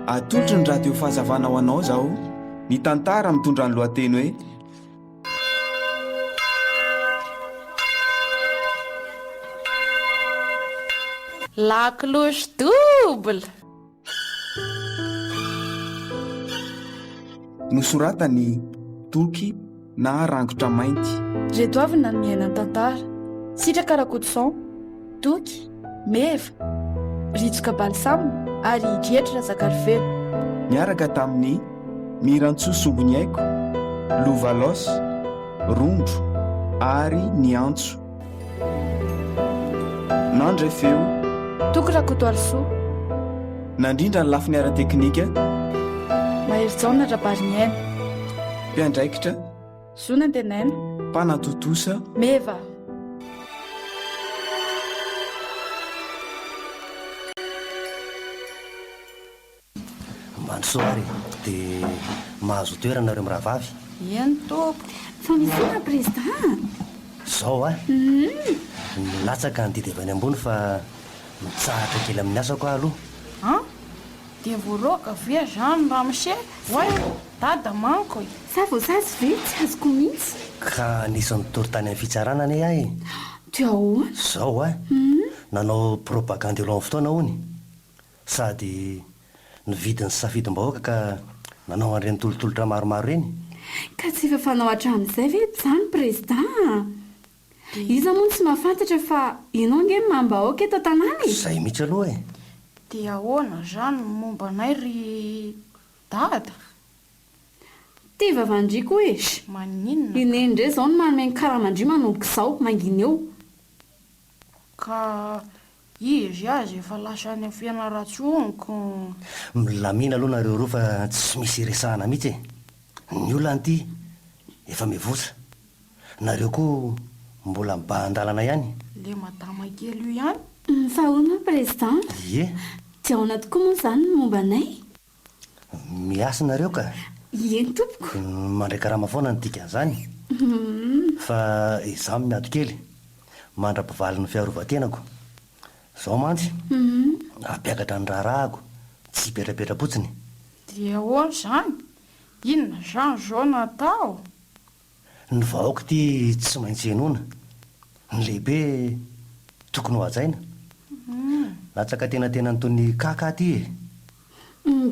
Atolotry ny Radio Fahazavana ho anao izao ny tantara mitondra ny lohateny hoe. La cloche double! Nosoratan'i Toky na Rangotra Mainty. Reto avy ny nanome aina ny tantara, Sitraka Rakotoson, Toky, Meva, Ritsoka Balsam ary Drietry Razakarivelo. Niaraka tamin'i Mirantsoa Sombiniaiko, Lova Los, Rondro ary Niantso. Nandre feo. Toky Rakotoarisoa. Nandrindra ny lafiny ara-teknika. Maherijaona Rabariniaina. Mpiandraikitra. Zo Nantenaina. Mpanatontosa. Meva. Mandrosoa ary dia mahazo toerana nareo mirahavavy. Eny tompoko. Fa misy inona président a? Zao a! Nilatsaka ny didy avy any ambony fa mitsahatra kely amin'ny asako aho aloha. An! Dia voaroaka ve zany ramose? Oay! Dada manko e! Sa voasazy ve? Tsy azoko mihitsy. Ka nisy nitory tany amin'ny fitsarana anie aho e! Dia ahoana? Zao a! Nanao propagandy alohan'ny fotoana hono. Sady nividy ny safidim-bahoaka ka nanao an'ireny tolotolotra maromaro ireny. Ka tsy efa fanao hatramin'izay ve izany Prezida a! Iza moa no tsy mahafantatra fa ianao ange no mamim-bahoaka eto an-tanàna e! Izay mihitsy aloha e! Dia ahoana izany ny momba anay ry Dada? Ty vavan-dry koa e! Maninona ka? I Neny indray izao no manome ny karaman-dry manomboka izao, mangina eo. Ka izy aza efa lasa any Fianarantsoa hono ko. Milamina aloha nareo roa fa tsy misy iresahana mihitsy e! Ny olana ity efa mivosa, nareo koa mbola mibahan-dalana ihany. Le madama kely io ihany? Fa ahoana Président? Ie. Dia ahoana tokoa moa izany ny momba anay? Miasa nareo ka. Ieny tompoko. Mandray karama foana ny dikan'izany. Fa izaho miato kely mandra-pivalin'ny fiarovan-tenako. Izao mantsy, hampiakatra ny raharahako, tsy hipetrapetra-potsiny. Dia ahoana izany? Inona izany izao no atao? Ny vahoaka ity tsy maintsy henoina. Ny lehibe tokony ho hajaina. Latsaka antenatenany toy ny kaka aty e!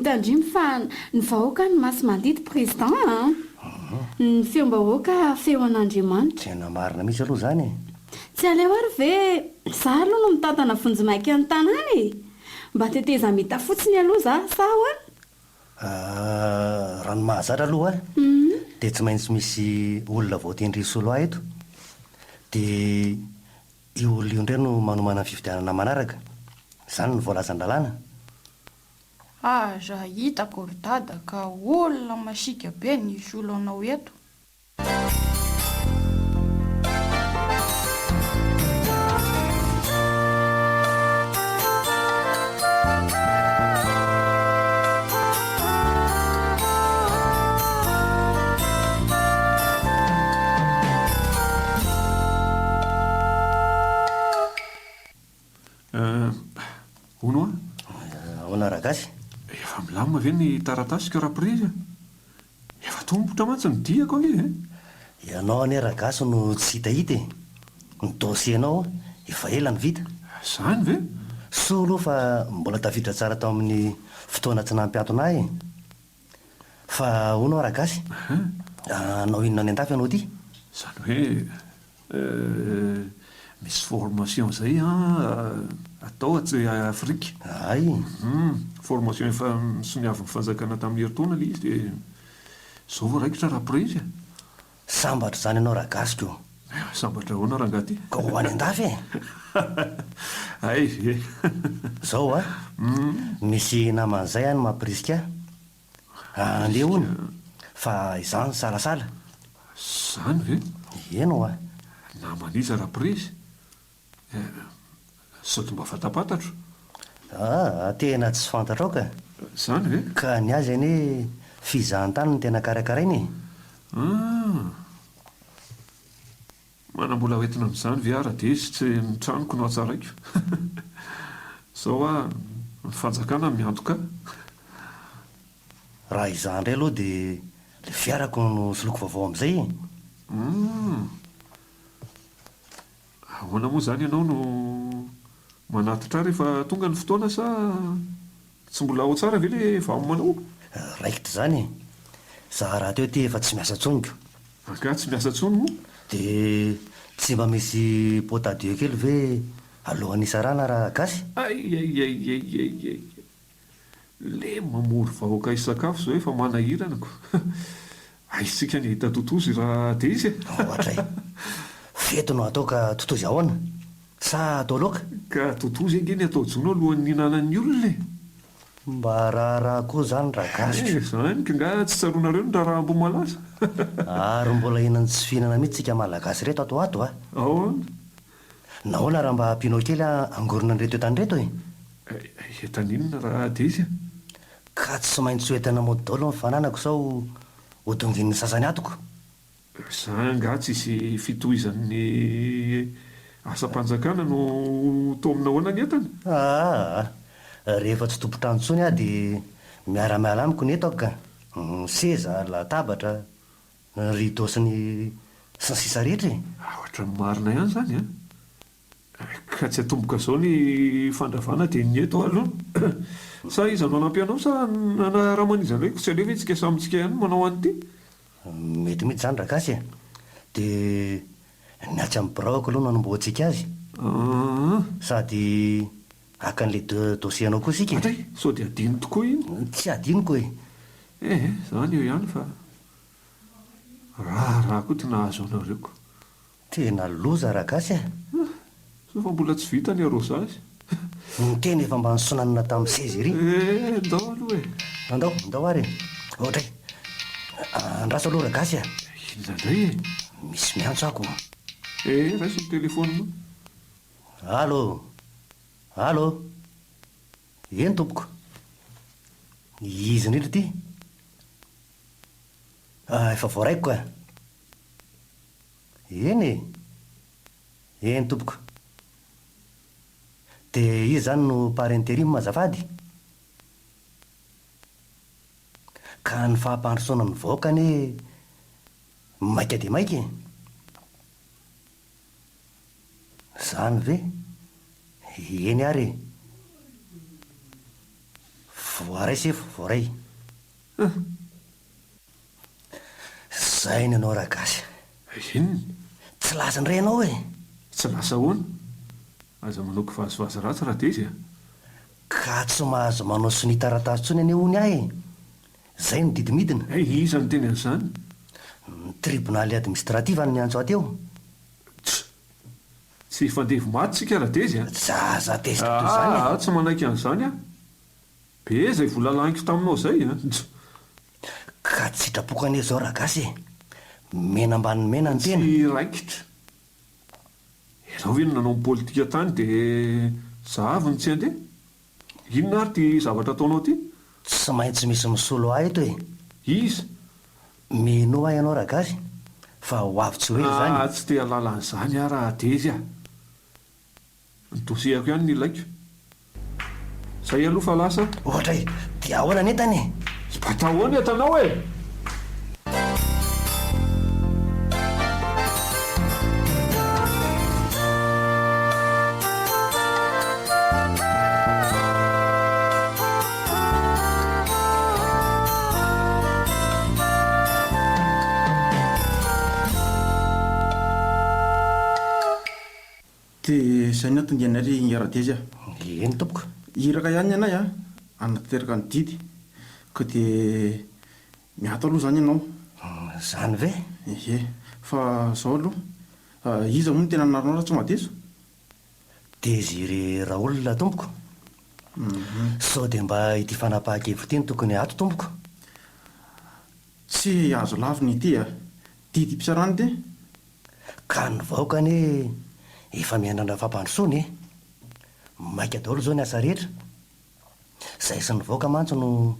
Tandrimo fa ny vahoaka no masi-mandidy Président a! Ny feom-bahoaka feo an'Andriamanitra. Tena marina mihitsy aloha izany e! Tsy aleo ary ve za aloha no mitantana vonjimaika ny tanàna e! Mba tetezamita fotsiny aloha za sa ahoana? Raha ny mahazatra aloha dia tsy maintsy misy olona voatendry hisolo ahy eto. Dia io olona io indray no manomana ny fifidianana manaraka. Izany no voalazan'ny lalàna. Aza hitako ry dada ka olona masiaka be ny hisolo anao eto. Hono hoa? Ahoana Ragasy? Efa milamina ve ny taratasiko Raprezy a? Efa tombotra mantsy ny diako ange e! Ianao anie Ragasy no tsy hitahita e! Ny dossier-nao efa ela no vita. Izany ve? Soa aloha fa mbola tafiditra tsara tao amin'ny fotoana tsy nampiantona ahy e! Fa hono hoa Ragasy, hanao inona any an-dafy ianao ity? Izany hoe Misy formation zay an atao atsy Afrika. Hay. Hum, formation efa nosoniavin'ny fanjakana tamin'ny herintaona ilay izy dia izao vao raikitra raprezy a. Sambatra izany ianao ragasy ko. Sambatra ahoana rangahy ty? Ka ho any an-dafy e! Hay ve! Zao a, misy namana zay any mampirisika ahy Andeha hono, fa izaho nisalasala. Izany ve? Eny ho'a. Naman'iza Raprezy? Eh, sao dia mba fantapantatro? Aa, tena tsy fantatrao ka. Izany ve? Ka ny azy anie fizahantany no tena karakaraina e. Ah. Manam-bola hoentina amin'izany ve aho Radezy? Tsy ny tranoko no hatsaraiko. Izao hoa, ny fanjakana miantoka ahy. Raha izaho indray aloha dia ilay fiarako no soloiko vaovao amin'izay e! Humm. Ahoana moa izany ianao no manatitra ahy rehefa tonga ny fotoana sa tsy mbola ao tsara ve ilay vam-nao? Raikitra izany e! Za rahateo ity efa tsy miasa intsony ko! Angaha tsy miasa intsony moa? Dia tsy mba misy pot à dieu kely ve alohan'ny hisarahana ra gasy? Aiaiaiaiaiai! Le mamory vahoaka hisakafo zao efa manahirana ko! Aiza tsika ny hahita totozy raha Dezy e! Ohatray! Fety no atao ka totozy ahoana? Sa atao laoka? Ka totozy ange ny atao jono alohan'ny hihinanan'ny olona e! Mba raharaha koa zany ragasy ko! Eh zany ka nga tsy tsaroanareo ny raharaha Ambohimalaza? Ary mbola hihinan-tsy fihinana mihitsy tsika malagasy reto ato ho ato a! Ahoana? Nahoana raha mba ampianao kely hangorona an'ireto entana ireto e? Entana inona raha Dezy a? Ka tsy maintsy ho entana mody daholo ny fananako sao ho dongin'ny sasany ato ko. Za angaha tsisy fitohizan'ny asam-panjakana no ho taomina ahoana ny entana? Aa! Rehefa tsy tompon-trano intsony aho dia miara-miala amiko ny entako ka. Ny seza, latabatra, Ny rideau sy ny sy ny sisa rehetra e! Ohatran'ny marina ihany izany an! Ka tsy atomboka izao ny fandravana dia ny eto aloha. Sa iza no hanampy anao sa hanaraman'iza indray? Tsy aleo ve tsika samy tsika ihany no manao an'ity? Mety mihitsy izany Ragasy e! Dia ny atsy amin'ny biraoko aloha no hanombohantsika azy. Sady haka an'ilay dossier anao koa isika e! Hatray! Sao dia hadino tokoa iny? Tsy hadinoko e! Eh eh, izany eo ihany fa Raharaha koa ty nahazo anareo ko. Tena loza ragasy a! Soa fa mbola tsy vita ny arrosage. Ny tena efa mba nisonanina tamin'ny seza ery. Eh, ndao aloha e! Andao, andao ary e! Ohatray! Andraso aloha ragasy a! Inona indray e? Misy miantso ako. Eh, raiso ny telefaonina. Allo! Allo! Eny tompoko. Iza indrindra ity? Ah, efa voaraiko ka. Eny e! Eny tompoko. Dia iza izany no par interim azafady? Ka ny fampandrosoana ny vahoaka anie maika dia maika e! Izany ve? Eny ary e! Voaray sefo, voaray. Zay ny anao ragasy. Inona? Tsy lasa indray ianao e! Tsy lasa ahoana? Aza manao kivazivazy ratsy Radezy a! Ka tsy mahazo manao sonia taratasy intsony anie hono aho e! Zay no didy midina. Hay, iza no niteny an'izany? Ny tribonaly administratif no niantso ahy teo. Tch! Tsy hifandevo maty tsika Radezy a! Zaza tezitra toy izany e! Aa! Tsy manaiky an'izany aho. Be izay vola laniko taminao izay a! Tch! Ka tsy sitrapoko anie izao ragasy e! Mena ambanin'ny mena ny tena. Tsy raikitra. Ianao ve no nanao ny politika tany dia za avy no tsy handeha? Inona ary ity zavatra ataonao ity? Tsy maintsy misy misolo ahy eto e! Iza? Minoa ahy ianao ragasy fa ho avy tsy ho ela izany. Ah, tsy te hahalala an'izany aho raha Dezy a! Ny dossier-ko ihany no ilaiko. Zay aloha fa lasa. Ohatra e! Dia ahoana ny entana e? Hibata ahoana ny entanao e? Dia izay no anton-dianay ry Ingahy Radezy a! Eny tompoko. Iraka ihany ny anay a! Hanatanteraka ny didy. Ka dia miato aloha izany ianao. Izany ve? Ie. Fa izao aloha, iza moa no tena anaranao raha tsy mahadiso? Désiré Raoul tompoko. Sao dia mba ity fanapahan-kevitra ity no tokony ato tompoko? Tsy azo lavina ity a! Didim-pitsarana ity. Ka ny vahoaka anie efa miandrandra fampandrosoana e! Maika daholo izao ny asa rehetra. Izay sy ny vahoaka mantsy no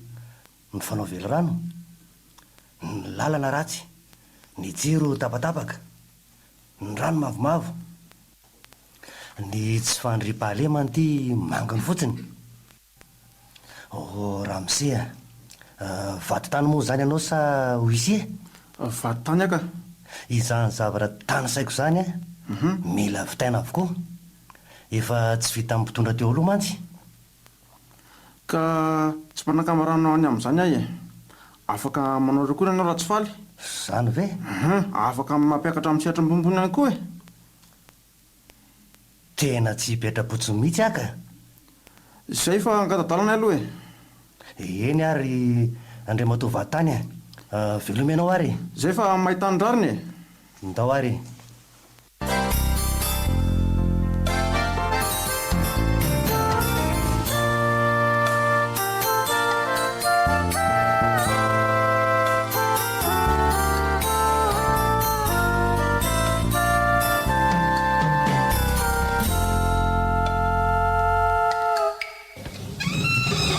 mifanao velirano. Ny lalana ratsy, ny jiro tapatapaka, ny rano mavomavo. Ny tsy fandriampahalemana ity manginy fotsiny. Oh ramose a! Vadintany moa izany ianao sa huissier? Vadintany aho ka. Izany zavatra tanisaiko izany an, mila vitaina avokoa. Efa tsy vitan'ny mpitondra teo aloha mantsy. Ka tsy mpanankamarano any amin'izany aho e. Afaka manao recours ianao raha tsy faly. Izany ve? Hum, afaka mampiakatra amin'ny sehatra ambonimbony ihany koa e. Tena tsy hipetra-potsiny mihitsy aho ka. Izay fa angata-dalana aloha e. Eny ary Andriamatoa Vadintany a. Veloma ianao ary e. Izay fa mahita ny rariny e. Ndao ary e.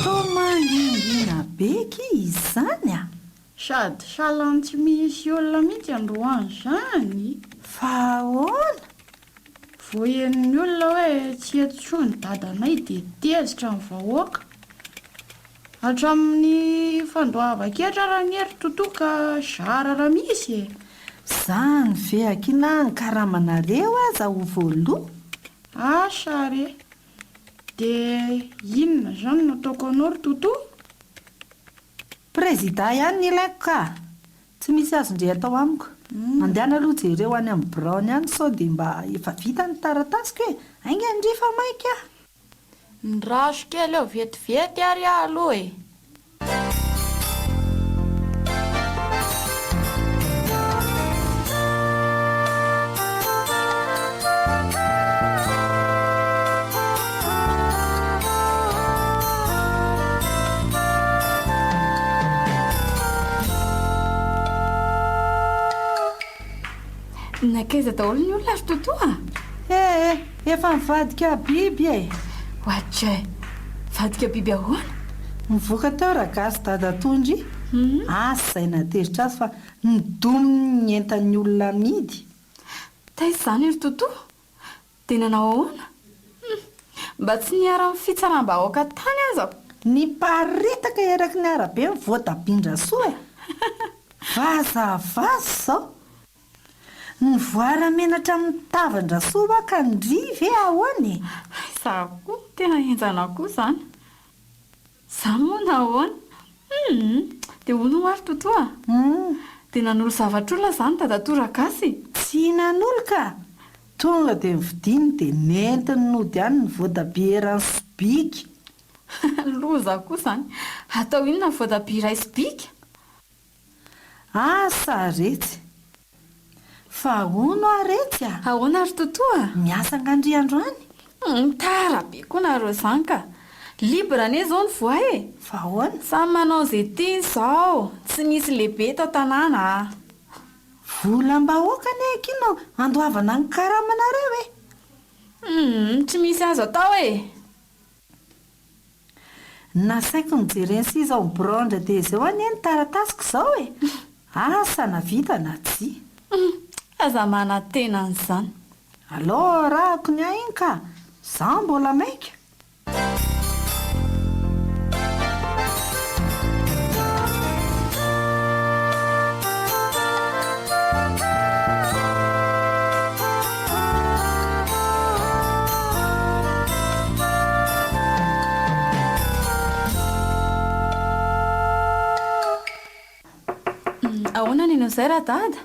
Toa mangingina be ki izany a! Sady salan'ny tsy misy olona mihitsy androany izany. Fa ahoana? Vao henon'ny olona hoe tsy eto intsony dadanay dia tezitra ny vahoaka. Hatramin'ny fandoavan-ketra ary anie ry Toto ka zara raha misy e! Zany ve akia na ny karamanareo aza ho voaloa? Asa re! Dia inona izany no ataoko anao ry Toto? Prezida ihany ny ilaiko ka! Tsy misy azon-dry atao amiko. Mandehana aloha jereo any amin'ny biraony any sao dia mba efa vita ny taratasiko e! Haingana ndry fa maika aho! Ndraso kely eo vetivety ary aho aloha e! Nankaiza daholo ny olona ry Toto a? Eh eh, efa nivadika biby e! Oadray! Nivadika biby ahoana? Nivoaka teo Ragasy dadatoa ndry, asa izay nahatezitra azy fa nidominy ny entan'ny olona amidy. Taiza izany ry Toto? Dia nanao ahoana? Hum! Mba tsy niharan'ny fitsaram-bahoaka tany aza aho. Niparitaka eraky ny arabe ny voatabian-dRasoa e! Vazavaza izao! Nivoara menatra amin'ny tavan-dRasoa hoa ka ndry ve ahoana e? Izaho koa tena henjana koa izany. Izany moa nahoana? Hum! Dia hono hoa ry Toto a! Hum! Dia nanolo zavatr'olona izany dadatoa Ragasy? Tsy nanolo ka! Tonga dia novidiany dia nentiny nody any ny voatabia eran'ny sobika. Loza koa izany! Atao inona ny voatabia iray sobika? Asa retsy! Fa hono aho retsy a! Ahoana ry Toto a? Miasa angaha ndry androany? Humm, tara be koa nareo izany ka! Libre anie izao ny voay e! Fa ahoana? Samy manao izay tiany izao, tsy misy lehibe eto an-tanàna a! Volam-bahoaka anie akia no andoavana ny karamanareo e! Humm, tsy misy azo atao e! Nasaiko nojeren'i Sisa ao birao-ndry Tezeo anie ny taratasiko izao e! Asa na vita na tsia. Humm, aza manantena an'izany. Alao arahako ny ahy iny ka! Za mbola maika. Ahoana ny anao izay Radada?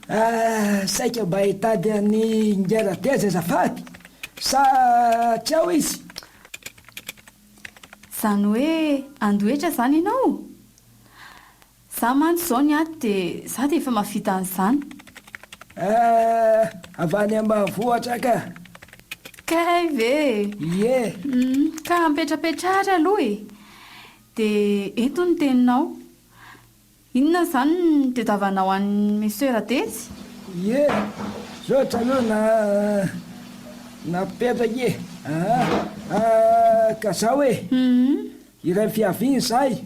Ah, saika mba hitady an'i Ingahy Radeza azafady, sa tsy ao izy? Izany hoe andohetra izany ianao? Za mantsy izao ny ato dia za dia efa mahavita an'izany. Eh, avy any ambanivohitra ka. Kay ve e! Ie. Hum, ka ampetrapetraha ary aloha e! Dia ento ny teninao. Inona izany no tediavanao an'i Monsieur Radetsy? Ie, zotra aloha na napetraka e! Aa, ka zao e! Iray fiaviana izahay.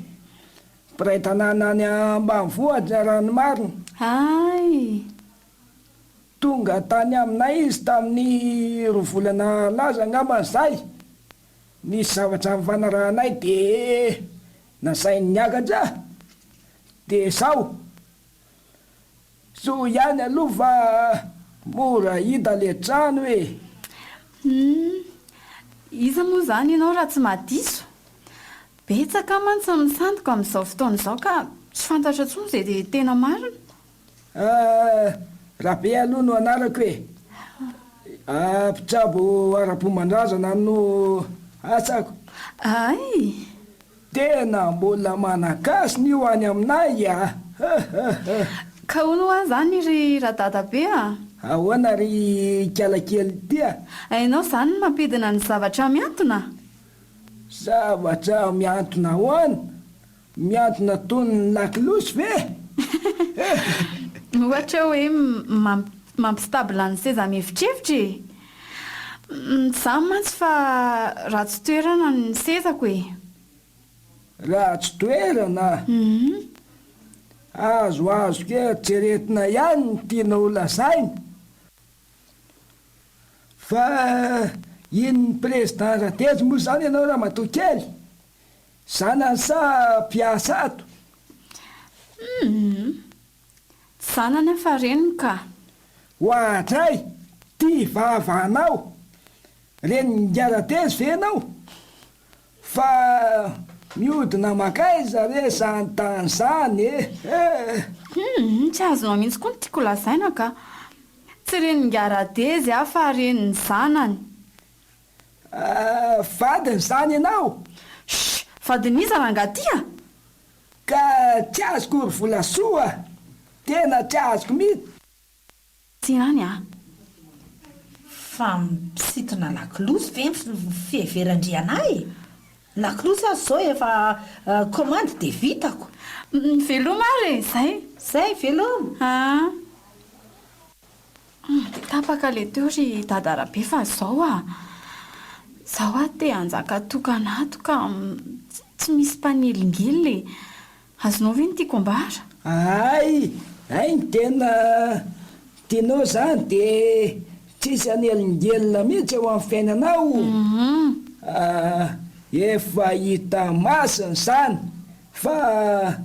Mpiray tanàna any ambanivohitra raha ny marina. Hay! Tonga tany aminay izy tamin'ny roa volana lasa angamba izay. Nisy zavatra nifanarahanay dia. Nasainy niakatra dia zao. Soa ihany aloha fa mora hita le trano e! Humm! Iza moa izany ianao raha tsy mahadiso? Betsaka mantsy ny misandoka amin'izao fotoana izao ka tsy fantatra intsony izay tena marina. Ah! Rabe aloha no anarako e! Mpitsabo ara-pomban-drazana no asako. Hay! Tena mbola manan-kasina io any aminay a! Ka hono hoa zany ry radadabe a! Ahoana ry ikalakely ity a! Hainao zany ny mampidina ny zavatra mihantona? Zavatra mihantona ahoana? Mihantona toy ny lakolosy ve? Ohatra hoe mampistable ny seza mihevitrevitra e! Tsy izany mantsy fa ratsy toerana ny sezako e! Ratsy toerana? Azoazoko eritreretina ihany ny tianao holazaina. Fa inon'ny président Ratezy moa izany ianao ramatoa kely? Zanany sa mpiasa ato? Humm. Tsy zanany aho fa reniny ka. Oadray! Ty vava anao! Renin'i Ratezy ve ianao? Fa mihodina mankaiza re zany tany zany e! Humm, tsy azonao mihitsy koa ny tiako lazaina ka. Tsy renin'i Radezy aho fa renin'ny zanany. Ah, vadiny zany ianao? Shh! Vadin'iza rangaha ty a? Ka tsy azoko ry Volasoa a! Tena tsy azoko mihitsy. Tsy any a! Fa misintona lakolosy ve ny fiheveran-dry anah e? Lakolosy aza izao efa commande dia vitako. Veloma ary e! Zay. Zay, veloma. Ah. Dia tapaka ilay teo ry Dada Rabe fa zao ah! Zao aho te hanjaka tokana ato ka tsy misy mpanelingelina e! Azonao ve ny tiako ambara? Hay! Hay ny tena tianao zany de tsisy hanelingelina mihitsy eo amin'ny fiainanao ah! Efa hita masina izany fa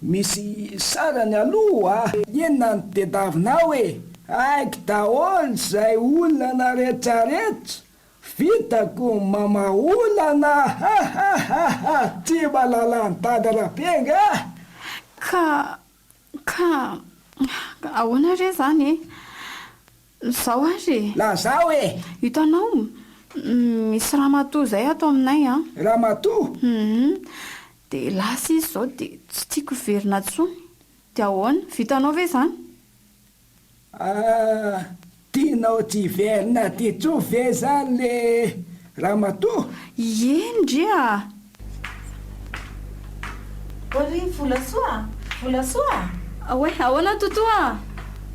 Misy sarany aloha a! Inona no tediavinao e? Haiko daholo izay olana retraretra, vitako ny mamaha olana hahahaha! Tsy mahalala an'i Dada Rabe angaha? Ka, ka, ahoana re izany e? Izao ary e! Lazao e! Hitanao, misy ramatoa izay ato aminay an! Ramatoa? Hum, dia lasa izy izao dia tsy tiako hiverina intsony. Dia ahoana? Vitanao ve izany? Ah, tianao tsy hiverina aty intsony ve izany le ramatoa? Ie ndry a! Ô ry Volasoa a! Volasoa a! Oay, ahoana Totoa a!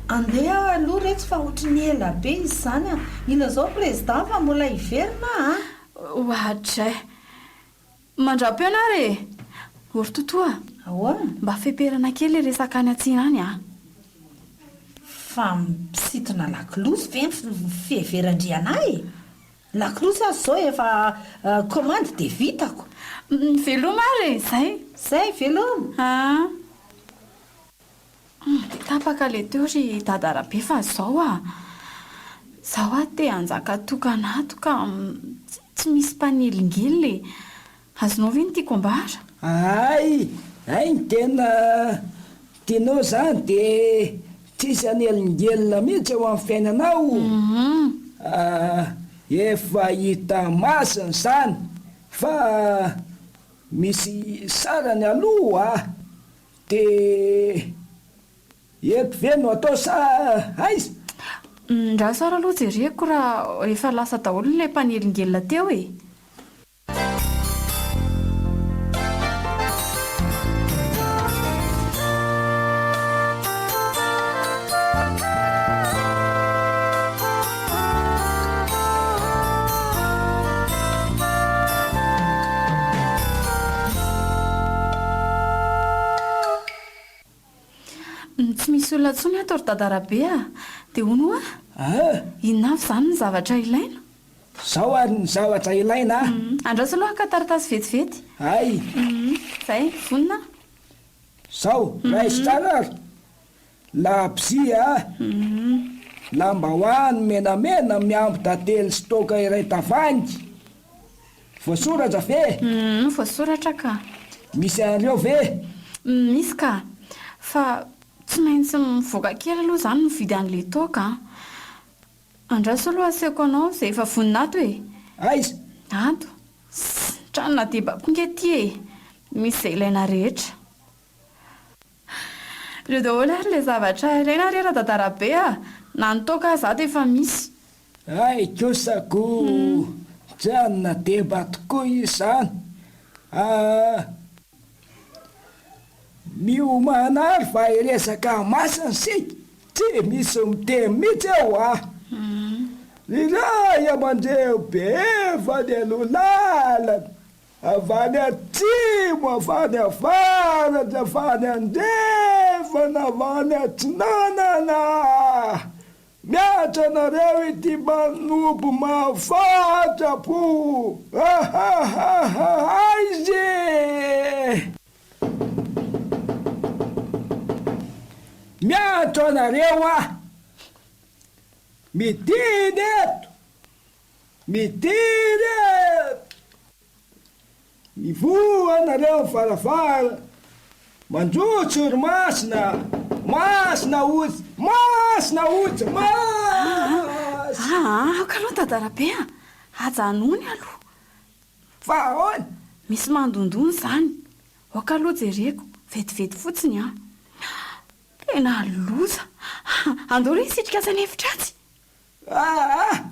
Andeha aloha retsy fa ohatry ny ela be izy izany a! Ilazao Président fa mbola hiverina a! Oadray! Mandra-peona ary e! Ô ry Totoa a! Ahoana? Mba feperana kely ilay resaka any atsina any a! Fa misintona lakolosy ve ny fiheveran-dry anah e? Lakolosy aza izao efa commande dia vitako. Veloma ary e! Zay. Zay, veloma. Ah. Dia tapaka ilay teo ry Dada Rabe fa zao ah. Zao aho te hanjaka tokana ato ka tsy misy mpanelingelina e. Azonao ve ny tiako ambara? Hay! Hay ny tena tianao zany de tsisy hanelingelina mihitsy eo amin'ny fiainanao ah! Efa hita masina izany fa misy sarany aloha ah! De eto ve no atao sa aiza? Ndraso ary aloha jereko raha efa lasa daholo ilay mpanelingelina teo e! Tsy misy olona intsony ato ry Dada Rabe a! Dia hono hoa? Inona avy izany ny zavatra ilaina? Zao ary ny zavatra ilaina a! Andraso aloha haka taratasy vetivety. Hay! Zay, vonona aho. Zao, raiso tsara ary. Labozia a! Lambahoany menamena miampy tantely sy toaka iray tavoahangy. Voasoratra ve? Humm, voasoratra ka. Misy an'ireo ve? Misy ka. Fa tsy maintsy mivoaka kely aloha izany mividy an'ilay toaka an. Andraso aloha asehoko anao izay efa vonona ato e! Aiza? Ato. Ssss, tranona deba koa nge ity e! Misy izay ilaina rehetra. Ireo daholo ary ilay zavatra ilaina re Radadarabe a! Na ny toaka aza ato efa misy. Hay kosa ko! Tranona deba tokoa izany a! Miomàna ary fa hiresaka masina isika, tsy misy miteny mihitsy eo a! Ry ray aman-dreny be efa nialoha lalana, avy any atsimo, avy any avaratra, avy any andrefana, avy any atsinanana. Miantra anareo ity mpanompo mahafatrapo ahahaha aiza e! Miantso anareo aho, midina eto, midina eto! Mivoha nareo ny varavara, mandroso ry masina, masina otsy, masina otsy, masina. Aa aoka aloha Dada Rabe a! Ajanony aloha. Fa ahoana? Misy mandondona izany. Aoka aloha jereko, vetivety fotsiny an. Tena loza! Andao re hisitrika atsy an'efitra atsy. Aa!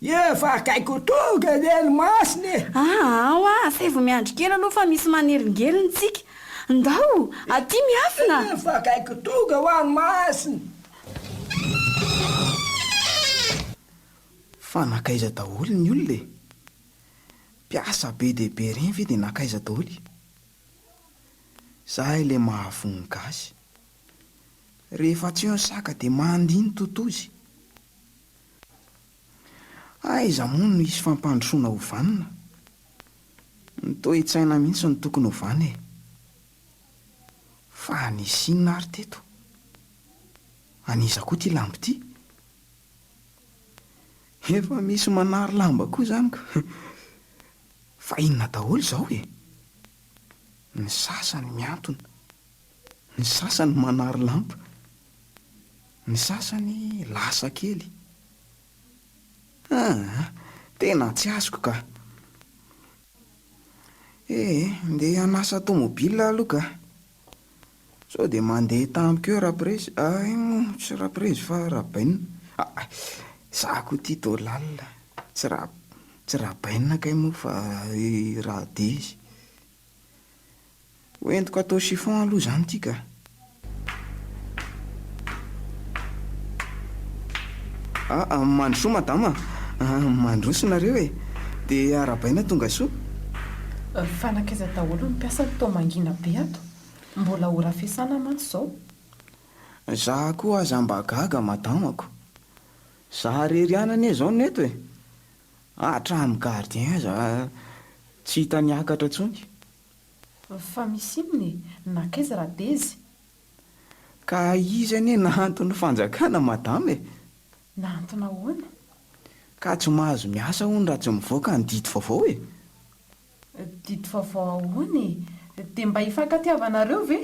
Efa akaiky ho tonga anie ny masina e! Aa hoa, asaivo miandry kely aloha fa misy manelingelina tsika. Ndao, aty miafina! Efa akaiky ho tonga hoa ny masina! Fa nankaiza daholo ny olona e? Mpiasa be dia be ireny ve dia nankaiza daholo? Za ilay mahavoa ny gasy. Rehefa tsy eo ny saka dia mandihy ny totozy. Aiza moa no hisy fampandrosoana ho vanona? Ny toe-tsaina mihitsy no tokony hovana e! Fa nisy inona ary teto? An'iza koa ity lamba ity? Efa misy manary lamba koa izany ka! Fa inona daholo izao e? Ny sasany mihantona. Ny sasany manary lamba, ny sasany lasa kely. Aa! Tena tsy azoko ka! Ee, ndeha hanasa tomobile aho aloha ka! Sao dia mandeha tampoka eo Raprezy, hay moa tsy Raprezy fa Rabainina. Aa! Izaho koa ity toa lalina, tsy Ra, tsy Rabainina kay moa fa i Radezy. Ho entiko atao chiffon aloha izany ity ka. Aa mandrosoa madama a! Mandroso nareo e! Dia arahabaina tonga soa. Fa nankaiza daholo ny mpiasa no toa mangina be ato? Mbola ora fiasana mantsy izao. Za koa aza mba gaga madamako. Za rery ihany anie izao no eto e! Hatramin'ny gardien aza tsy hita niakatra intsony. Fa misy inona e? Nankaiza Radezy? Ka izy anie nahanton'ny fanjakana madama e! Nahantona ahoana? Ka tsy mahazo miasa hono raha tsy mivoaka ny didy vaovao e! Didy vaovao ahoana e? Dia mba hifankatiavanareo ve?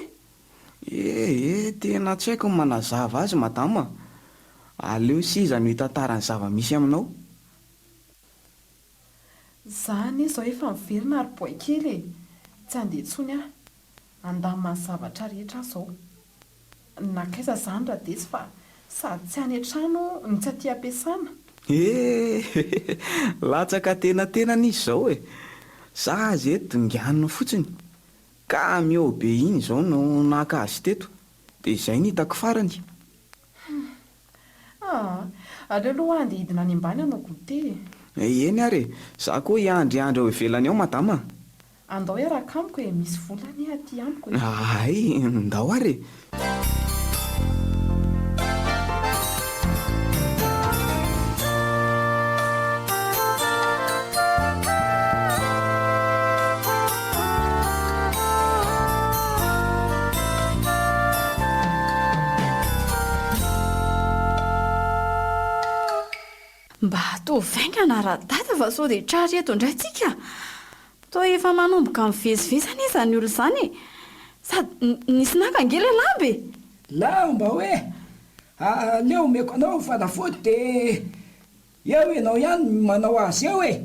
Ee, tena tsy haiko ny manazava azy madama a! Aleo seza no hitantara ny zava-misy aminao. Za anie zao efa miverina ry boay kely e! Tsy handeha intsony aho. Handamina ny zavatra rehetra aho zao. Nankaiza zany Radesy fa sady tsy any an-trano no tsy aty am-piasana? Ee! Latsaka antenatenany izy zao e! Za aza eto dinganiny fotsiny. Camion be iny izao no naka azy teto dia izay no hitako farany. Hum. Ah, aleo aloha aho andeha hidina any ambany hanao goûter e. Eny ary e, za koa hiandriandry ao ivelany ao madama a. Andao hiaraka amiko e, misy vola anie aty amiko e. Hay, ndao ary e. Ataovy haingana Radada fa sao dia tratra eto indray tsika. Toa efa manomboka mivezivezy anie izany olona izany e! Sady nisy naka ange ilay lamba e! Lamba hoe? Aleo omeko anao ny fanafody dia eo ianao ihany no manao azy eo e!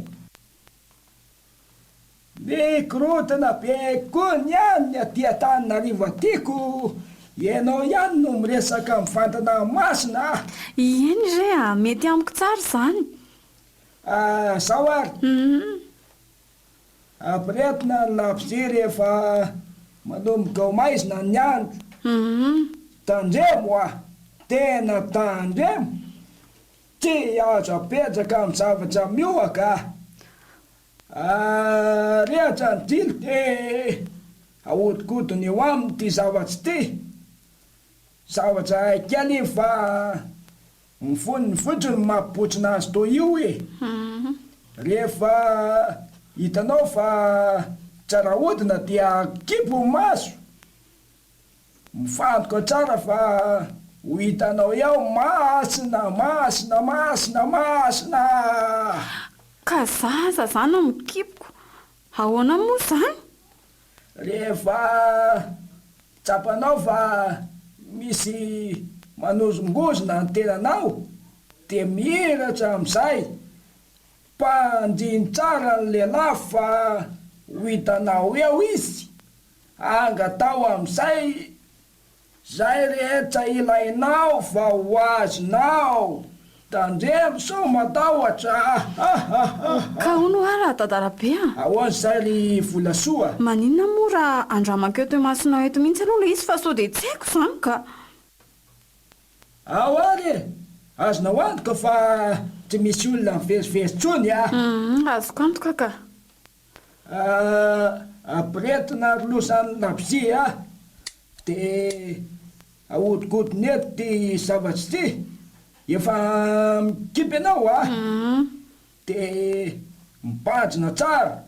Mikorontana be koa ny any ny aty Antananarivo aty ko! Ianao ihany no miresaka mivantana masina a! Eny re a! Mety amiko tsara izany. Ah, zao ary. Ampiretina ny labozia rehefa manomboka ho maizina ny andro. Tandremo ah! Tena tandremo! Tsy azo apetraka amin'ny zavatra miohaka ah! Arehatra ny jiro dia ahodikodiny eo aminy ity zavatra ity. Zavatra hay kely io fa Ny fonony fotsiny no mampibotsina azy toy io e! Rehefa hitanao fa tsara hodina dia akipy ny maso! Mifantoka tsara fa ho hitanao eo masina masina masina masina! Ka za aza zany no mikipiko, ahoana moa zany? Rehefa tsapanao fa misy manozongozona ny tenanao dia mihiratra amin'izay, mpandriny tsara ny lehilahy fa ho hitanao eo izy, angataho amin'izay Zay rehetra ilainao fa ho azonao. Tandremo sao matahotra ahahaha. Ka hono hoa raha Dadarabe a! Ahoana izay ry Volasoa? Maninona moa raha andramako eto imasonao eto mihitsy aloha ilay izy fa sao dia tsy haiko izany ka! Ao ary e! Azonao antoka fa tsy misy olona mivezivezy intsony a! Humm azoko antoka ka! Ah, ampiretina ry loza ny labozia a! Dia ahodikodiny eto ity zavatra ity, efa mikipy ianao a! Dia mibanjina tsara.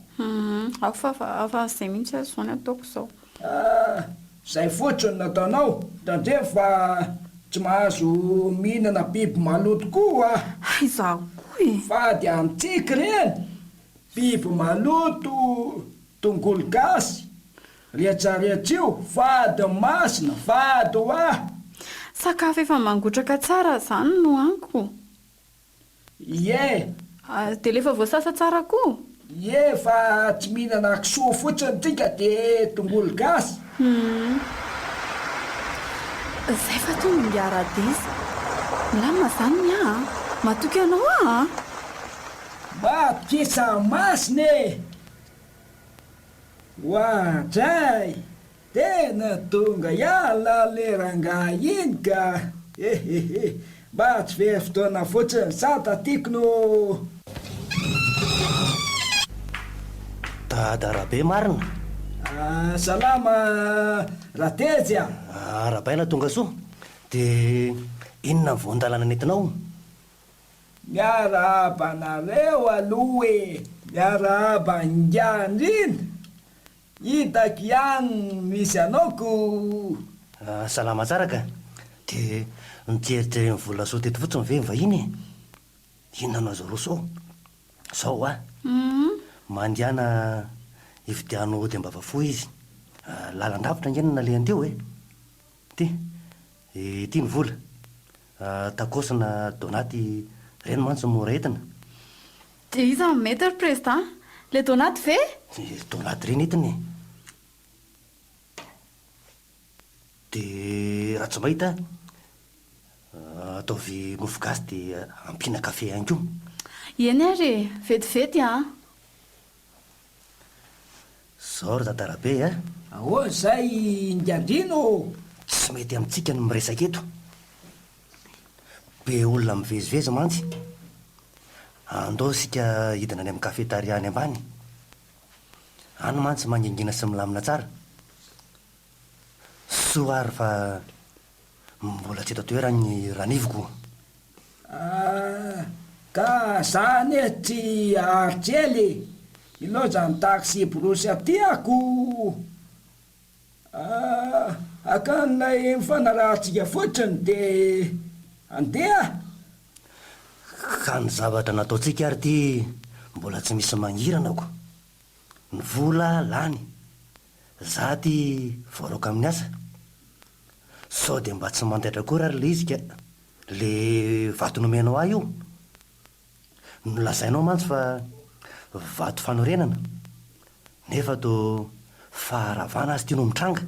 Ao fa fa izay mihitsy aza izao ny ataoko izao. Ah, izay fotsiny no ataonao, tandremo fa tsy mahazo mihinana biby maloto koa a! Hay izaho koa e! Fady amintsika ireny, biby maloto, tongolo gasy. Retraretra io, fady masina, fady hoa! Sakafo efa mangotraka tsara zany no haniko. Ie. Dia le efa voasasa tsara koa? Ie, fa tsy mihinana kisoa fotsiny tsika dia tongolo gasy. Hum. Zay fa tonga ingahy Radeza. Milamina zany ny ahy an. Matoky anao aho an. Matokisa masina e! Oadray! Tena tonga hiala le rangahy iny ka! Hehehe! Mba tsy very fotoana fotsiny sata tiako no. Dada Rabe marina? Ah, salama Ratezy a! Arahabaina tongasoa! Dia inona ny voan-dalana nentinao? Miarahaba anareo aloha e! Miarahaba ingahy Andriana! Hitako ihany ny misy anao ko! Salama tsara ka! Dia nijerijery ny vola soa teto fotsiny ve ny vahiny e? Inona no azo aroso ao? Zao hoa! Mandehana ividiano ody am-bavafohy izy. Lalan-davitra ange no nalehany teo e! Ty! Ity ny vola. Tacos na donaty ireny mantsy no mora entina. Dia iza no mety ry Président? Le donaty ve? Donaty ireny entina e. Dia raha tsy mahita ataovy mofo gasy dia ampiana kafe ihany koa. Eny ary e, vetivety an! Zao ry Dadarabe a! Ahoana izay Ingandrina ô? Tsy mety amintsika ny miresaka eto. Be olona mivezivezy mantsy. Andao isika hidina any amin'ny cafetaria any ambany. Any mantsy mangingina sy milamina tsara. Soa ary fa mbola tsy eto an-toerana i Ranivoko. Ah, ka za anie tsy haharitra ela e! Ilaozan'ny taxi-brousse aty aho ko! Ah, haka an'ilay nifanarahantsika fotsiny dia handeha. Ka ny zavatra nataontsika ary ity mbola tsy misy mangirana ko. Ny vola lany. Za ty voaroaka amin'ny asa. Sao dia mba tsy mandaitra akory ary le izy ka. Le vato nomenao ahy io. Nolazainao mantsy fa vato fanorenana. Nefa toa faharavana azy ity no mitranga.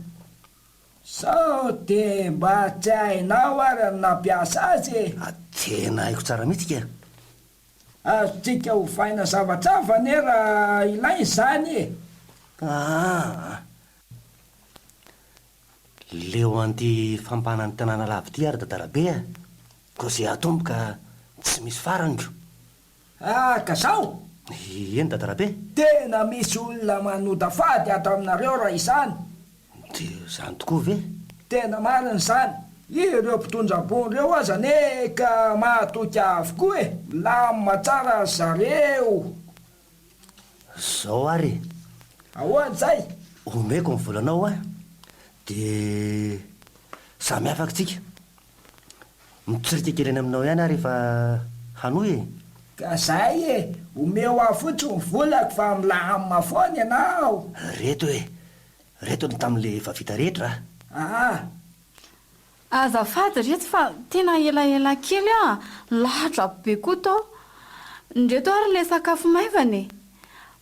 Sao dia mba tsy hainao ary ny nampiasa azy e? Tena haiko tsara mihitsy ka! Azontsika ovaina zavatra hafa anie raha ilaina izany e! Aa! Leo an'ity fampanantenana lava ity ary Dadarabe a! Koa izay atomboka tsy misy farany ko! Ah, ka zao? Eny Dadarabe. Tena misy olona manoda fady ato aminareo raha izany. Dia izany tokoa ve? Tena marina izany. Ireo mpitondra ambony ireo aza anie ka mahatoky avokoa e. Milamina tsara ry zareo. Zao ary e. Ahoana izay? Omeko ny volanao aho dia samy afaka tsika. Mitsirika kely any aminao ihany aho rehefa hanohy e! Ka zay e! Omeo ahy fotsiny ny volako fa milamina foana ianao! Reto e! Reto ny tamin'le efa vita rehetra a! Aa! Azafady retsy fa tena elaela kely ah! Lahatra be koa tao! Ndreto ary le sakafo maivana e!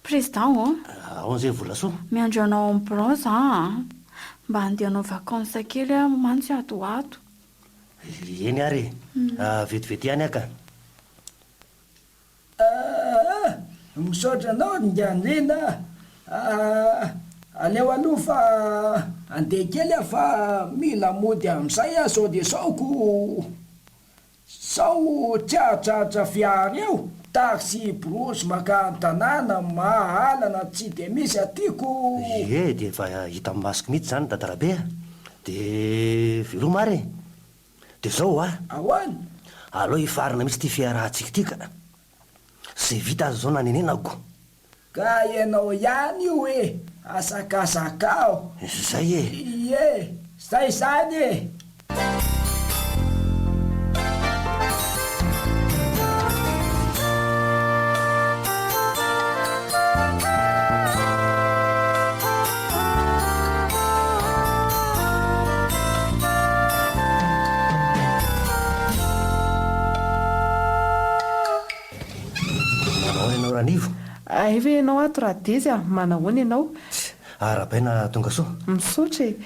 Président ô! Ahoana izay Volasoa? Miandry anao ao amin'ny birao za a! Mba handeha hanao vacances kely aho mantsy ato ho ato. Eny ary e! Vetivety ihany aho ka. Aa! Misaotra anao ry Nganrina a! Aleo aloha fa handeha kely aho fa mila mody amin'izay aho sao dia sao ko. Sao tsy hahatratra fiara eo? Taxi brousse makany tanàna mahalana tsy dia misy aty ko. Ie dia efa hitan'ny masoko mihitsy izany Dadarabe a! Dia veloma ary e! Dia izao hoa! Ahoana? Aleo hifarana mihitsy ity fiarahantsika ity ka! Izay vita aza izao nanenenako. Ka ianao ihany io e! Asakasakao! Zay e! Ie! Zay izany e! Manahoana ianao Ranivo? Hay ve ianao ato Radezy a! Manahoana ianao? Tsia, arahabaina tongasoa. Misaotra e!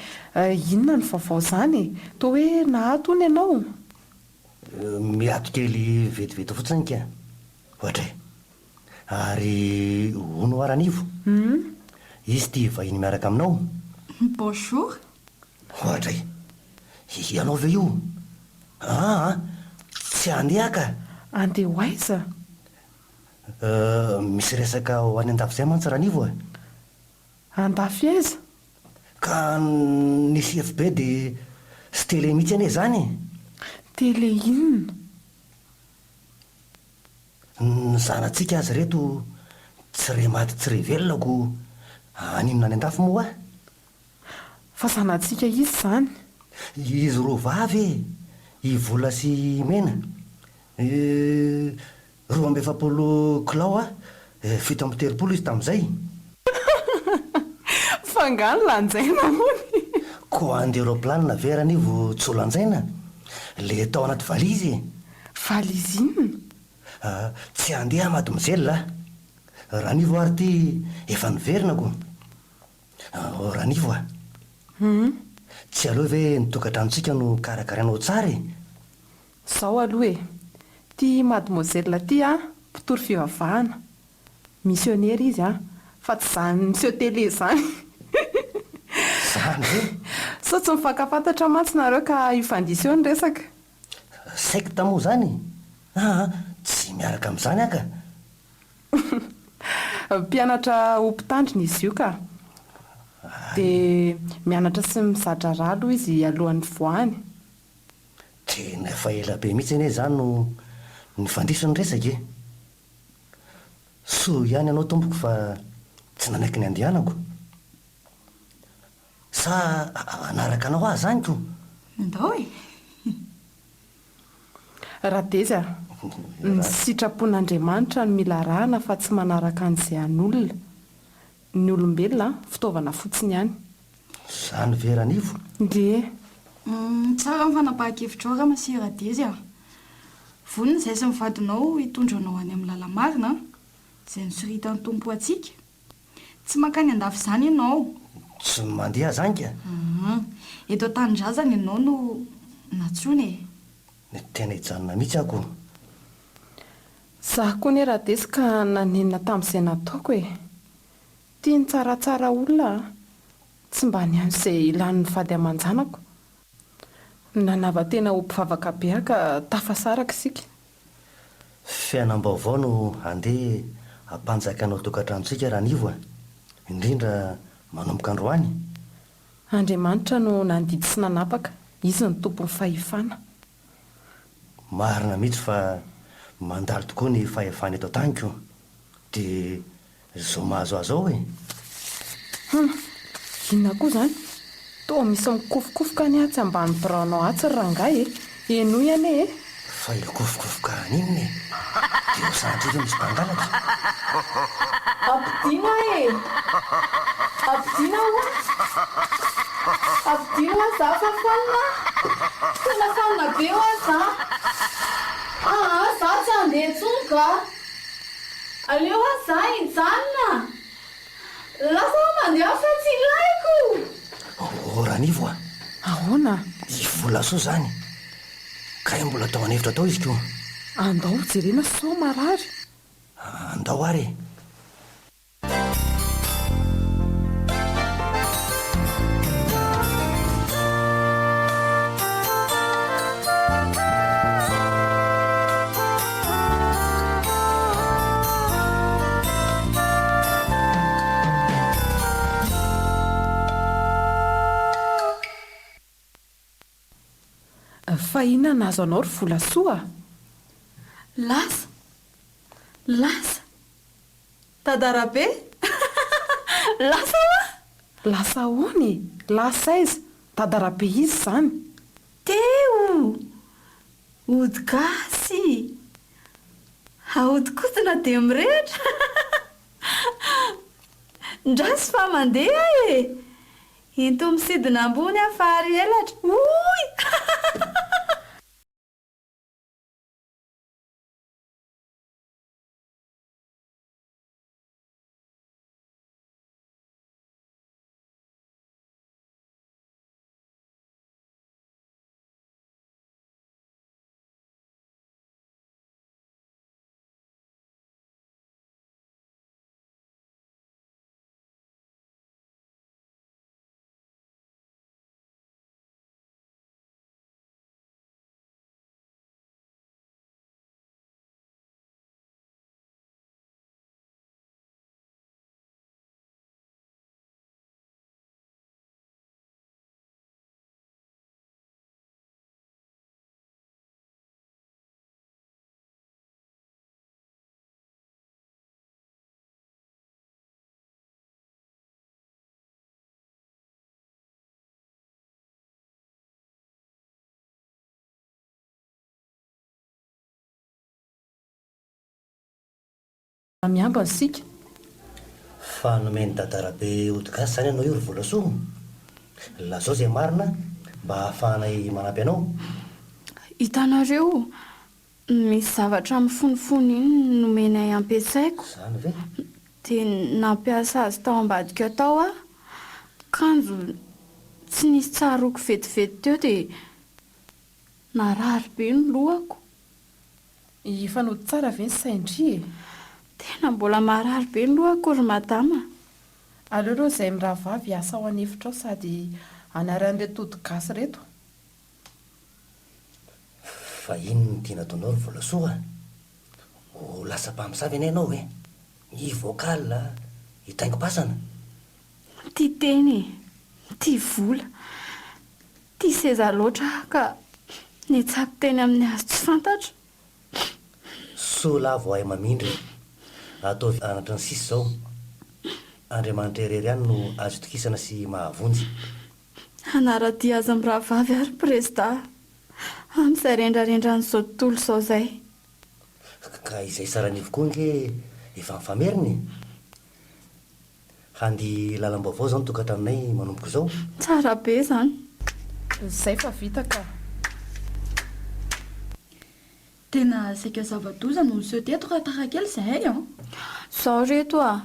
Inona no vaovao izany e? Toa hoe nahato hono ianao? Miato kely vetivety fotsiny ka. Ohatray. Ary hono hoa Ranivo? Izy ity vahiny miaraka aminao? Bonjour. Oadray! Ianao ve io? Aa! Tsy handeha ka! Handeha ho aiza? Euh, misy resaka ho any andafy izay mantsy Ranivo e! Andafy aiza? Ka nisy FB dia sy télé mihitsy anie izany e! Télé inona? Ny zanatsika aza ireto tsy re maty tsy re velona ko haninona any andafy moa? Fa zanatsika iza izany? Izy roavavy e! I Vola sy i Mena. 42 kilao a, 37 izy tamin'izay. Fa angaha ny lanjaina hono e? Koa andeha roplanina ve Ranivo tsy ho lanjaina? Le tao anaty valizy e! Valizy inona? Tsy handeha mademoiselle a! Ranivo ary ity efa niverina ko! Oh Ranivo a! Hum. Tsy aleo ve ny tokantranontsika no karakarainao tsara e? Zao aloha e! Ty mademoiselle ty an, mpitory fivavahana. Missionnaire izy an, fa tsy zany miseho télé zany. Zany ve? Sao tsy mifankafantatra mantsy nareo ka hifandiso eo ny resaka. Secte moa zany? Aa, tsy miaraka amin'izany aho ka. Mpianatra ho mpitandrina izy io ka. Dia mianatra sy miza-draharaha aloha izy alohan'ny hivoahany. Tena efa ela be mihitsy anie izany no nifandiso ny resaka e! Soa ihany ianao tompoko fa tsy nanaiky ny handehanako. Sa hanaraka anao aho izany ko? Ndao e! Radezy a! Ny sitrapon'Andriamanitra no mila arahana fa tsy manaraka an'izay an'olona. Ny olombelona fitaovana fotsiny ihany. Zany ve Ranivo? Ndry e! Tsara ny fanapahan-kevitrao Ramose Radezy a! Vonona izahay sy ny vadinao hitondra anao any amin'ny lala-marina izay nosoritan'ny Tompo ho antsika. Tsy mankany andafy izany ianao. Tsy mandeha zany ka? Hum. Eto an-tanindrazana ianao no nantsoina e. Tena hijanona mihitsy aho ko. Za koa anie Radesy ka nanenina tamin'izay nataoko e. Tia nitsaratsara olona aho. Tsy mba nihaino izay ilan'ny vady aman-janako. Nanava-tena ho mpivavaka be aho ka tafasaraka isika. Fiainam-baovao no handeha hampanjakana ao tokantranontsika Ranivo a! Indrindra manomboka androany. Andriamanitra no nandidy sy nanapaka, Izy no tompon'ny fahefana. Marina mihitsy fa mandalo tokoa ny fahefana eto an-tany ko! Dia Zao mahazo azy ao e! Hum! Inona koa izany? Toa misy mikofokofoka anie atsy ambany biraonao atsy ry rangahy e! Henoy anie e! Fa hikofokofoka haninona e? Dia ho sanatria ve misy mpangalatra? Ampidino aho e! Ampidino aho hoa! Ampidino hoa za fa fanina a! Tena fanina be hoa za! Aa za tsy handeha intsony ka! Aleo hoa za hijanona! Lasa aho mandeha fa tsy ilaiko! Oh Ranivo a! Ahoana? I Volasoa izany? Kay mbola tao an'efitra tao izy ko! Andao jerena sao marary! Andao ary e! Fa inona nahazo anao ry Volasoa a? Lasa! Lasa! Dada Rabe! Lasa hoa! Lasa ahoana e? Lasa aiza? Dada Rabe iza izany? Teo! Ody gasy! Ahodikodina dia mirehitra! Ndraso fa mandeha e! Ento misidina ambony aho fa ary elatra! Oy! Miambina isika. Fa nomen'i Dadarabe ody gasy izany ianao io ry Volasoa? Lazao izay marina mba hahafahanay manampy anao. Hitanareo, misy zavatra mifonofono iny nomenay ampiasaiko. Izany ve? Dia nampiasa azy tao ambadika tao aho, kanjo tsy nisy tsaroako vetivety teo dia narary be ny lohako. Efa nody tsara ve ny sain-dry e? Tena mbola marary be ny lohako ry madama a! Aleo aloha izay mirahavavy hiasa ao an'efitra ao sady anaran'ireto ody gasy ireto. Fa inona no tiana ataonao ry Volasoa a? Ho lasa mpamosavy anie ianao e! Ny vocal hitaingim-pasana. Tia tena e! Tia vola! Tia seza loatra aho ka nitsapy teny amin'ny hazo tsy fantatro. Soa lahy vao hay mamindra e! Ataovy anatra ny sisa izao. Andriamanitra irery ihany no azo itokisana sy mahavonjy. Hanara-dia azy mirahavavy aho ry Prezida, amin'izay rendrarendran'izao tontolo izao izay. Ka izay Saranivo koa ange efa mifamerina e! Handia lalam-baovao izao ny tokantranonay manomboka izao. Tsara be izany. Zay fa vita ka. Tena saika zava-doza no niseho teto raha tara kely izahay an! Zao reto a!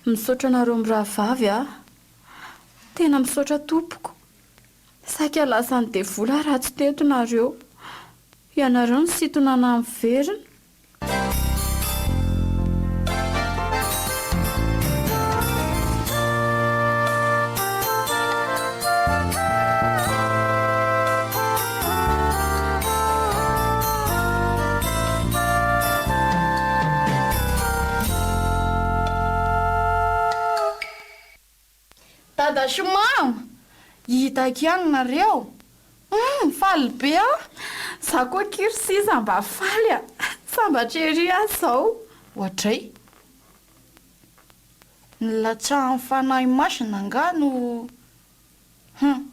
Misaotra anareo mirahavavy a! Tena misaotra tompoko! Saika lasan'ny devoly aho raha tsy teto nareo. Ianareo nisintona anah miverina. Dada sy mama, hitako ihany nareo. Humm faly be aho. Za koa akia ry sisa mba faly a! Sambatra ery aho zao. Oadray. Nilatsahan'ny Fanahy Masina angaha no hum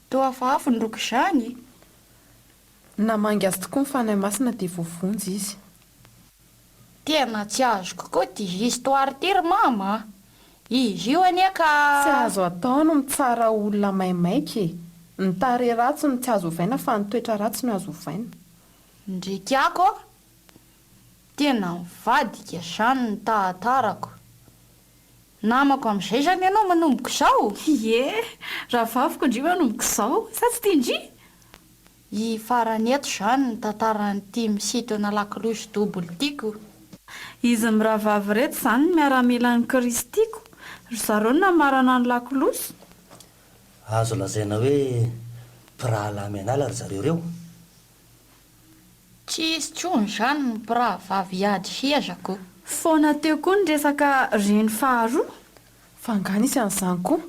toa hafahafa ny roko izany e! Namangy azy tokoa ny Fanahy Masina dia voavonjy izy. Tena tsy azoko koa ty histoire ty ry mama a! Izy io anie ka. Tsy azo atao ny mitsara olona maimaika e! Ny tarehy ratsy no tsy azo ovaina fa ny toetra ratsy no azo ovaina. Ndrikiako a! Tena mivadika zany ny tahatarako. Namako amin'izay zany ianao manomboka izao? Ie, rahavaviko ndry manomboka izao, sa tsy tia ndry? Hifarana eto izany ny tantaran'ity misintona lakolosy double ity ko. Izy mirahavavy ireto izany ny miaramilan'i Kristy ko. Ry zareo no namarana ny lakolosy. Azo lazaina hoe mpirahalahy mianala ry zareo ireo. Tsy hisy intsony izany ny mpirahavavy hiady seza ko. Foana teo koa ny resaka reny faharoa. Fa angaha nisy an'izany koa?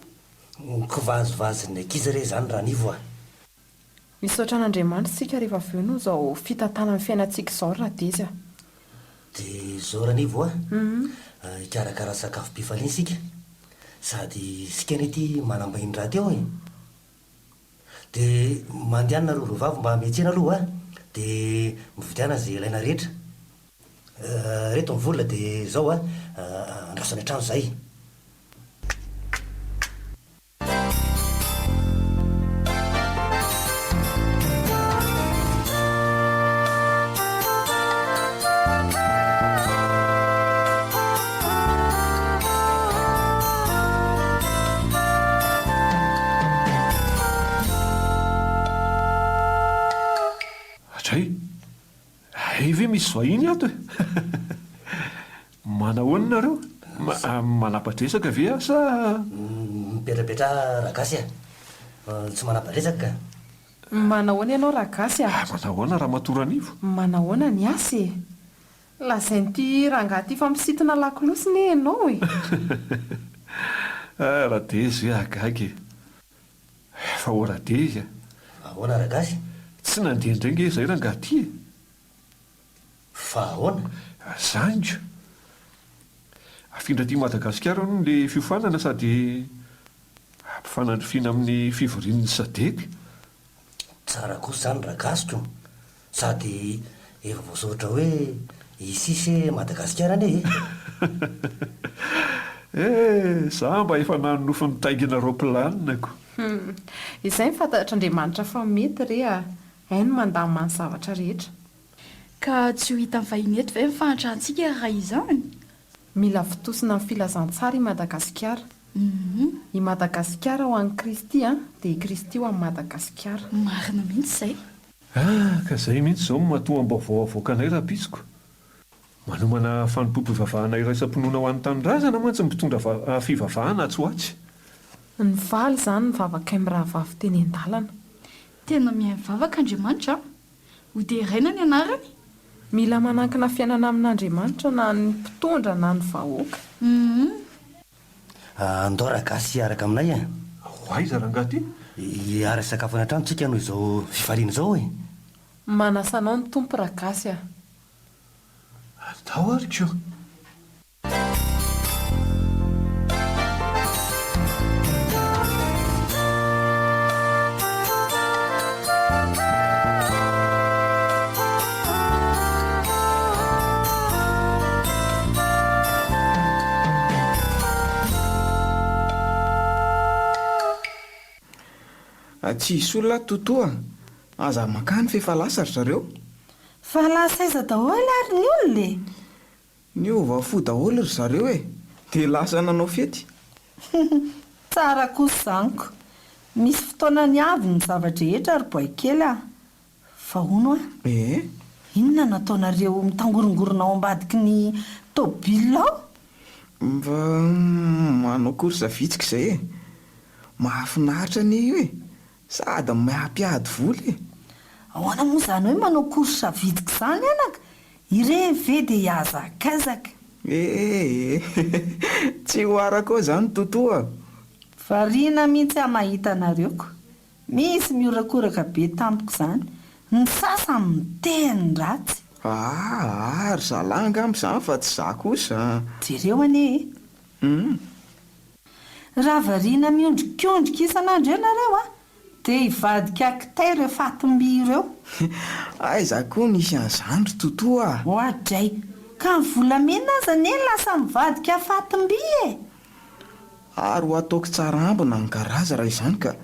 Kivazivazin'ny ankizy re izany Ranivo a! Misaotra an'Andriamanitra isika rehefa avy eo noho izao fitantanany fiainantsika izao ry Radezy a! Dia izao Ranivo a! Hikarakara sakafom-pifaliana isika, sady isika anie ity manam-bahiny rahateo e! Dia mandehana nareo roa vavy mba miantsena aloha a! Dia mividiana izay ilaina rehetra. Ireto ny vola dia izao a! Andraso any an-trano izahay. Hatray! Hay ve misy vahiny ato e! Manahoana nareo? Manapa-dresaka ve aho sa. Mipetrapetraha ragasy a! Tsy manapa-dresaka ka! Manahoana ianao ragasy a! Manahoana ramatoa Ranivo? Manahoana ny asa e! Lazain'ity rangahy ity fa misintona lakolosy ne ianao e! Ah Radezy ah gaga e! Fa ô Radezy a! Ahoana Ragasy? Tsy nandeha indray nge izay rangahy ity e! Fa ahoana? Zaniko! Afindra aty Madagasikara hono le fiofanana sady ampifanandrifiana amin'ny fivorian'ny Sadec. Tsara kosa izany Ragasy ko! Sady efa voasoratra hoe ici c'est Madagasikara anie e! Eh! Za mba efa nanonofy nitaingina roaplanina ko! Hum! Izay ny fantatr'Andriamanitra fa mety re a! Hainy mandamina ny zavatra rehetra. Ka tsy ho hitan'ny vahiny eto ve ny fahantrantsika raha izany? Mila fotosina amin'ny filazantsara i Madagasikara. I Madagasikara ho an'i Kristy an, dia i Kristy ho an'i Madagasikara. Marina mihitsy izay. Ah, ka izay mihitsy izao no matoam-baovao avoakanay rahampitso ko. Manomana fanompoam-pivavahana iraisam-pinoana ho an'ny tanindrazana mantsy ny mpitondra fivavahana atsy ho atsy. Nivaly izany ny vavakay mirahavavy teny an-dalana. Tena mihaino vavaka Andriamanitra an! Ho deraina ny anarany. Mila manankina fiainana amin'Andriamanitra na ny mpitondra na ny vahoaka. Humm. Andao ragasy hiaraka aminay e! Ho aiza rangahy ty? Hiara hisakafo any an-trano tsika noho izao fifaliana izao e! Manasa anao ny Tompo ragasy a! Andao ary ko! Tsy hisy olona ato Toto a! Aza mankany f'efa lasa ry zareo. Fa lasa aiza daholo ary ny olona e? Niova fo daholo ry zareo e! Dia lasa nanao fety. Tsara kosa izany ko! Misy fotoanany avy ny zava-drehetra ry boaikely a! Fa hono hoa, Ee? inona no ataonareo mitangorongorona ao ambadiky ny tôbila ao? Mba manao course vitsika izay e! Mahafinaritra anie io e! Sady mampiady vola e! Ahoana moa izany hoe manao course vitsika izany anaka? Ireny ve dia hihazakazaka? Ee, tsy ho araka ao izany Toto a! Variana mihitsy aho mahita anareo ko! Misy mihorakoraka be tampoka izany, ny sasany miteny ratsy. Aa, ry zalahy angamba izany fa tsy za kosa a! Jereo anie e! Hum. Raha variana miondrikondrika isan'andro eo nareo a, dia hivadika kitay ireo fatim-by ireo. Aiza koa nisy an'izany ry Toto a! Oadray! Ka ny volamena aza anie lasa mivadika fatim-by e! Ary ho ataoko tsara ambina ny garazy raha izany ka!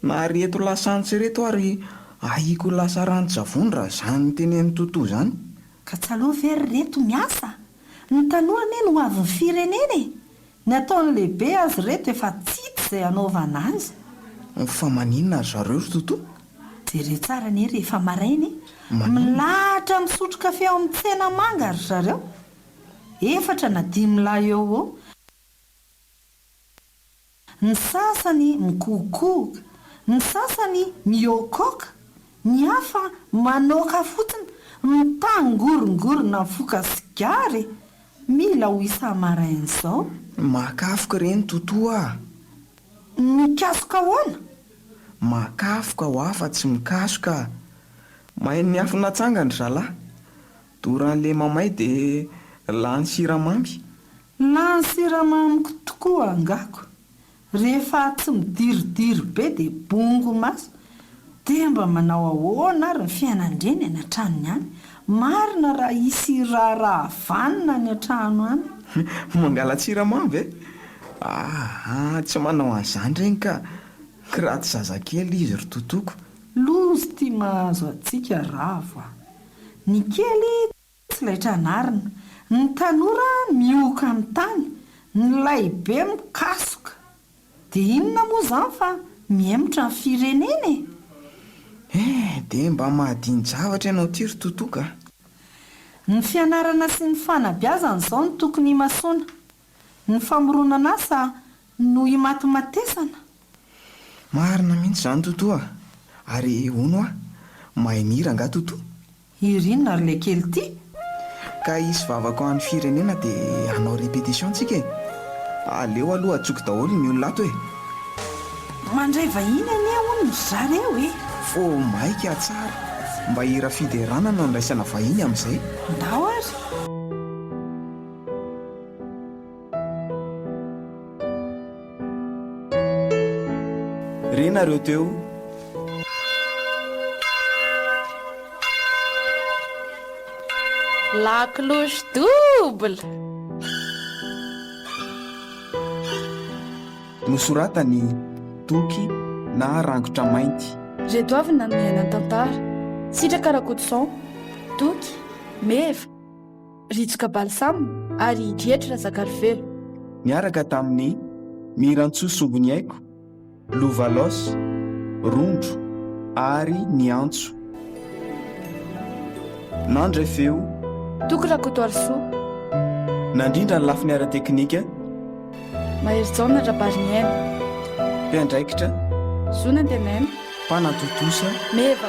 Na reto lasantsy reto ary ahiako ho lasa ranon-tsavony raha izany tenenin'i Toto izany. Ka tsy aleo ve ry reto miasa? Ny tanora anie no hoavin'ny firenena e! Ny ataon'ny lehibe aza ireto efa tsy hita izay hanaovana azy. Fa maninona ry zareo ry Toto? Jereo tsara anie rehefa maraina e! Maninona? Milahatra misotro kafe ao amin'ny tsena manga ry zareo. Efatra na dimy lahy eo ho eo. Ny sasany mikohokohoka, ny sasany mihoakoaka, ny hafa manoaka fotsiny, mitangorongorona mifoka sigara e! Mila ho isa-maraina izao. Makafoka ireny Toto a! Mikasoka ahoana? Makafoka hoa fa tsy mikasoka a! Main'ny afo natsangany ry zalahy. Doran'le mamay de lany siramamy. Lany siramamiko tokoa angako. Rehefa tsy midiridiry be dia bongo maso. Dia mba manao ahoana ary ny fiainan-dreny any an-tranony any? Marina raha hisy raharaha vanona any an-trano any. Mangala-tsiramamy ve? Aa tsy manao an'izany reny ka. Kiraty zazakely izy ry totoko. Loza ity mahazo antsika Ravo a! Ny kely tsy laitra anarina, ny tanora mihohoka amin'ny tany, ny lahibe mikasoka. Dia inona moa izany fa mihemotra ny firenena e! Eh, dia mba mahadini-javatra ianao ity ry Totoka a! Ny fianarana sy ny fanabeazana izao no tokony himasoana. Ny famoronana asa no himatimatesana. Marina mihitsy izany Toto a! Ary hono hoa, mahay mihira angaha Toto? Hira inona ry ilay kely ity? Ka hisy vavaka ho an'ny firenena dia hanao répétition tsika e! Aleo aloha antsoiko daholo ny olona ato e! Mandray vahiny anie hono ry zareo e! Vao maika tsara! Mba hira fiderana no andraisana vahiny amin'izay. Ndao ary! Re nareo teo. La cloche double! Nosoratan'i Toky na Rangotra Mainty. Ireto avy ny nanome aina ny tantara, Sitraka Rakotoson, Toky, Meva. Ritsoka Balsam ary Drietry Razakarivelo. Niaraka tamin'i Mirantsoa Sombiniaiko, Lovalos, Rondro ary Niantso. Nandray feo. Toky Rakotoarisoa. Nandrindra ny lafiny ara-teknika. Maherijaona Rabariniaina. Mpiandraikitra. Zo Nantenaina. Mpanatontosa. Meva.